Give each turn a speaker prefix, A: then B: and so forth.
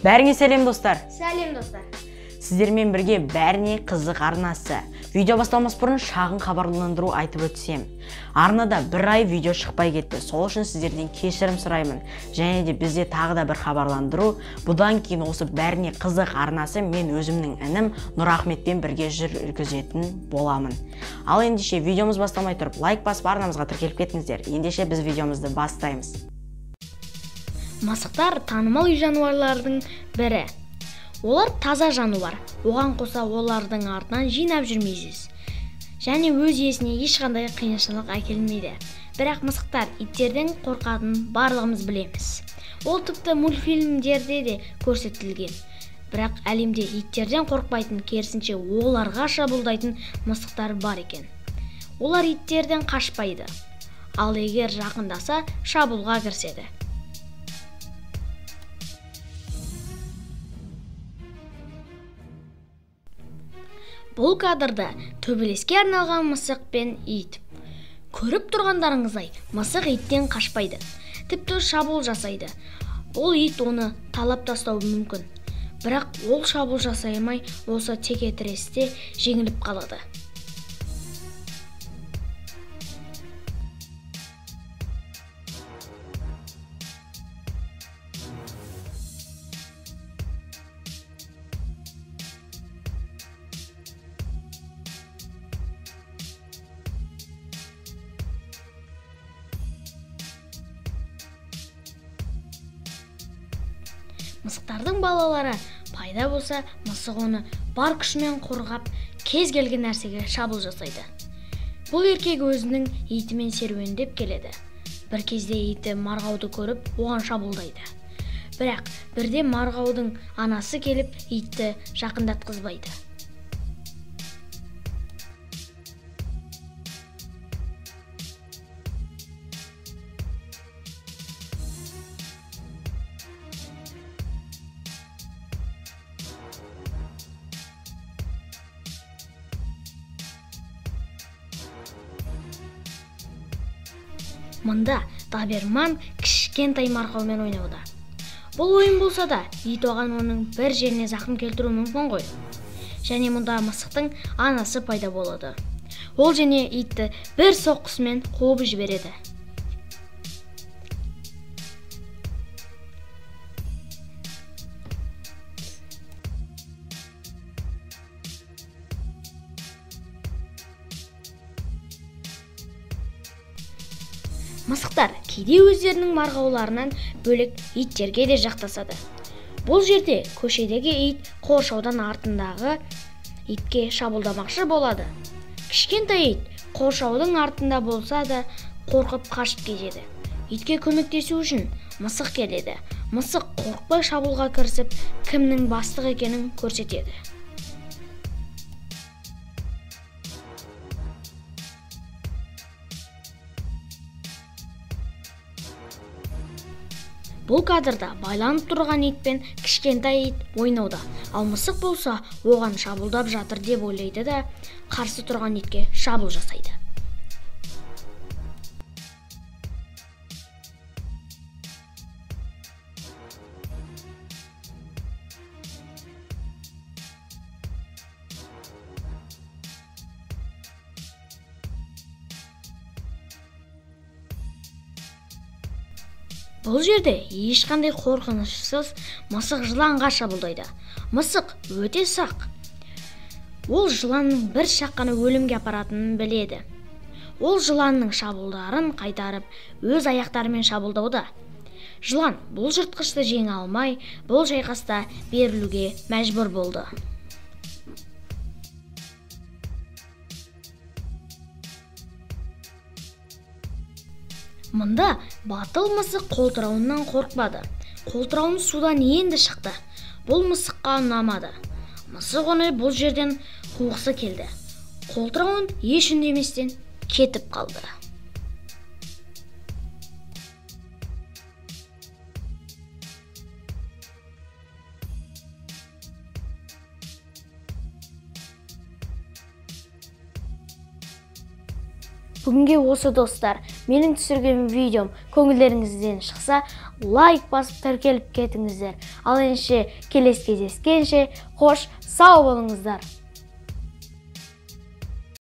A: Бәріңе сәлем достар.
B: Сәлем достар.
A: Сіздермен бірге бәріне қызық арнасы. Видео басталмас бұрын шағын хабарландыру айтып өтсем. Арнада бір ай видео шықпай кетті. Сол үшін сіздерден кешірім сұраймын. Және де бізде тағы да бір хабарландыру. Бұдан кейін осы бәріне қызық арнасы мен өзімнің інім Нұрахметпен бірге жүргізетін боламын. Ал ендеше видеомыз басталмай тұрып лайк басып арнамызға тіркеліп кетіңіздер. Ендеше біз видеомызды бастаймыз.
B: Мысықтар танымал үй жануарлардың бірі. Олар таза жануар, оған қоса олардың артынан жинап жүрмейсіз. Және өз иесіне ешқандай қиыншылық әкелмейді. Бірақ мысықтар иттерден қорқатынын барлығымыз білеміз. Ол тіпті мультфильмдерде де көрсетілген. Бірақ әлемде иттерден қорықпайтын, керісінше оларға шабуылдайтын мысықтар бар екен. Олар иттерден қашпайды. Ал егер жақындаса, шабуылға кіріседі. Бұл кадрда төбелеске арналған мысық пен ит. Көріп тұрғандарыңыздай, мысық иттен қашпайды. Тіпті шабуыл жасайды. Ол ит оны талап тастауы мүмкін. Бірақ ол шабуыл жасай алмай, осы текетіресте жеңіліп қалады. Мысықтардың балалары пайда болса, мысық оны бар күшімен қорғап, кез келген нәрсеге шабуыл жасайды. Бұл еркек өзінің итімен серуендеп келеді. Бір кезде иті марғауды көріп, оған шабуылдайды. Бірақ бірде марғаудың анасы келіп, итті жақындатқызбайды. Мында доберман кішкентай марғаумен ойнауда. Бұл ойын болса да, ит оған оның бір жеріне зақым келтіруі мүмкін ғой. Және мұнда мысықтың анасы пайда болады. Ол және итті бір соққысымен қуып жібереді. Мысықтар кейде өздерінің марғауларынан бөлек иттерге де жақтасады. Бұл жерде көшедегі ит қоршаудың артындағы итке шабуылдамақшы болады. Кішкентай ит қоршаудың артында болса да қорқып қашып кетеді. Итке көмектесу үшін мысық келеді. Мысық қорықпай шабуылға кірісіп, кімнің бастық екенін көрсетеді. Бұл кадрда байланып тұрған ит пен кішкентай ит ойнауда, ал мысық болса оған шабуылдап жатыр деп ойлайды да, қарсы тұрған итке шабуыл жасайды. Бұл жерде ешқандай қорқынышсыз мысық жыланға шабуылдайды. Мысық өте сақ. Ол жыланның бір шаққаны өлімге апаратынын біледі. Ол жыланның шабуылдарын қайтарып, өз аяқтарымен шабуылдауда. Жылан бұл жыртқышты жеңе алмай, бұл шайқаста берілуге мәжбүр болды. Мұнда батыл мысық қолтырауыннан қорықпады. Қолтырауын судан енді шықты. Бұл мысыққа ұнамады. Мысық оны бұл жерден қуғысы келді. Қолтырауын еш үндеместен кетіп қалды. Бүгінге осы достар, менің түсірген видеом көңілдеріңізден шықса, лайк басып тіркеліп кетіңіздер. Ал ендеше келесі кездескенше, қош, сау болыңыздар.